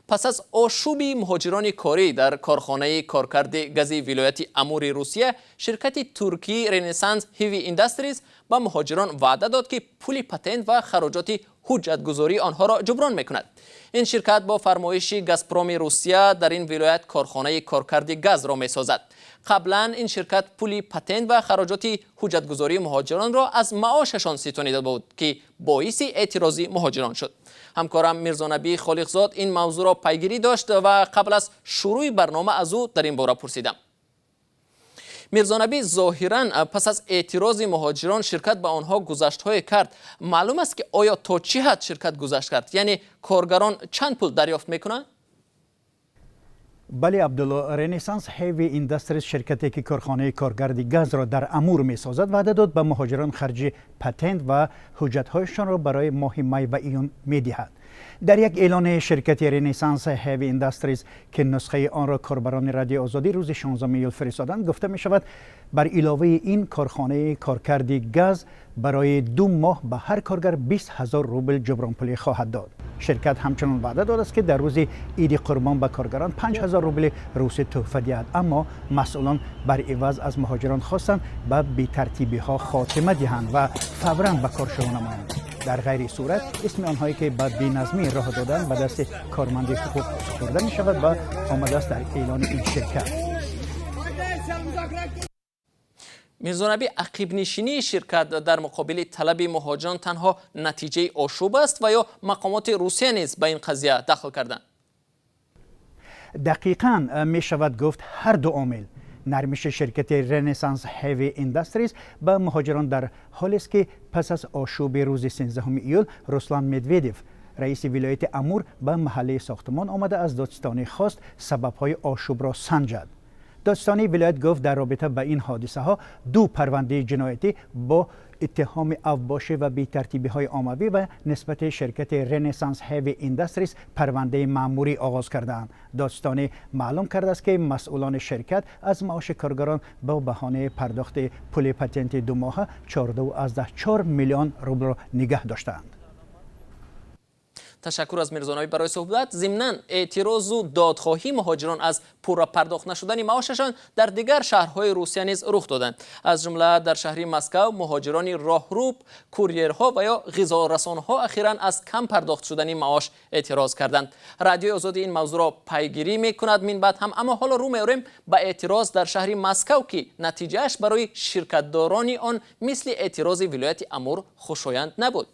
Пас аз ошӯби муҳоҷирони корӣ дар корхонаи коркарди гази вилояти Амури Русия, ширкати туркии Ренессанс Heavy Industries ба муҳоҷирон ваъда дод, ки пули патент ва хароҷоти ҳуҷҷатгузории онҳоро ҷуброн мекунад. Ин ширкат бо фармоиши Газпроми Русия дар ин вилоят корхонаи коркарди газро месозад. Қаблан ин ширкат пули патент ва хароҷоти ҳуҷҷатгузории муҳоҷиронро аз маошашон ситонида буд, ки боиси эътирози муҳоҷирон шуд. Ҳамкорам Мирзонабӣ Холиқзод ин мавзӯъро пайгирӣ дошт ва қабл аз шурӯъи барнома аз ӯ дар ин бора пурсидам. Мирзонабӣ, зоҳиран пас аз эътирози муҳоҷирон ширкат ба онҳо гузаштҳое кард. Маълум аст, ки оё то чӣ ҳад ширкат гузашт кард, яъне коргарон чанд пул дарёфт мекунанд? Бале, Абдулло, Ренессанс Heavy Industries, ширкате ки корхонаи коркарди газро дар Амур месозад, ваъда дод, ба муҳоҷирон харҷи патент ва ҳуҷҷатҳояшонро барои моҳи май ва июн медиҳад. Дар як эълони ширкати Ренессанс Heavy Industries, ки нусхаи онро корбарони Радиои Озодӣ рӯзи 16 июл фиристоданд, гуфта мешавад, бар иловаи ин корхонаи коркарди газ барои 2 моҳ ба ҳар коргар 20 000 рубл ҷубронпулӣ хоҳад дод. Ширкат ҳамчунон ваъда додааст, ки дар рӯзи Иди Қурбон ба коргарон 5000 рубли русӣ тӯҳфа диҳад. Аммо масъулон бар иваз аз муҳоҷирон хостанд, ба бетартибиҳо хотима диҳанд ва фавран ба кор шурӯъ намоянд. Дар ғайри сурат исми онҳое ки ба беназмӣ роҳ доданд, ба дасти корманди ҳуқуқ супурда мешавад ва омадааст дар эълони ин ширкат. Мирзонабӣ, ақибнишинии ширкат дар муқобили талаби муҳоҷирон танҳо натиҷаи ошӯб аст ва ё мақомоти Русия низ ба ин қазия дахл карданд? Дақиқан мешавад гуфт, ҳар ду омил. Нармиши ширкати Ренессанс Heavy Industries ба муҳоҷирон дар ҳолест, ки пас аз ошӯби рӯзи 13 июл Руслан Медведев, раиси вилояти Амур, ба маҳаллаи сохтмон омада, аз додситонӣ хост, сабабҳои ошӯбро санҷад. Додситонии вилоят гуфт, дар робита ба ин ҳодисаҳо ду парвандаи ҷиноятӣ бо иттиҳоми авбошӣ ва бетартибиҳои оммавӣ ва нисбати ширкати Ренессанс Heavy Industries парвандаи маъмурӣ оғоз кардаанд. Додситонӣ маълум кардааст, ки масъулони ширкат аз маоши коргарон бо баҳонаи пардохти пули патенти думоҳа 14,4 миллион рублро нигаҳ доштаанд. Ташаккур аз Мирзонабӣ барои суҳбат. Зимнан, эътирозу додхоҳии муҳоҷирон аз пурра пардохт нашудани маошашон дар дигар шаҳрҳои Русия низ рух доданд. Аз ҷумла дар шаҳри Москав муҳоҷирони роҳруб, курьерҳо ва ё ғизорасонҳо ахиран аз кам пардохт шудани маош эътироз карданд. Радиои Озодӣ ин мавзӯъро пайгирӣ мекунад минбаъд ҳам. Аммо ҳоло рӯ меорем ба эътироз дар шаҳри Москав, ки натиҷааш барои ширкатдорони он мисли эътирози вилояти Амур хушоянд набуд.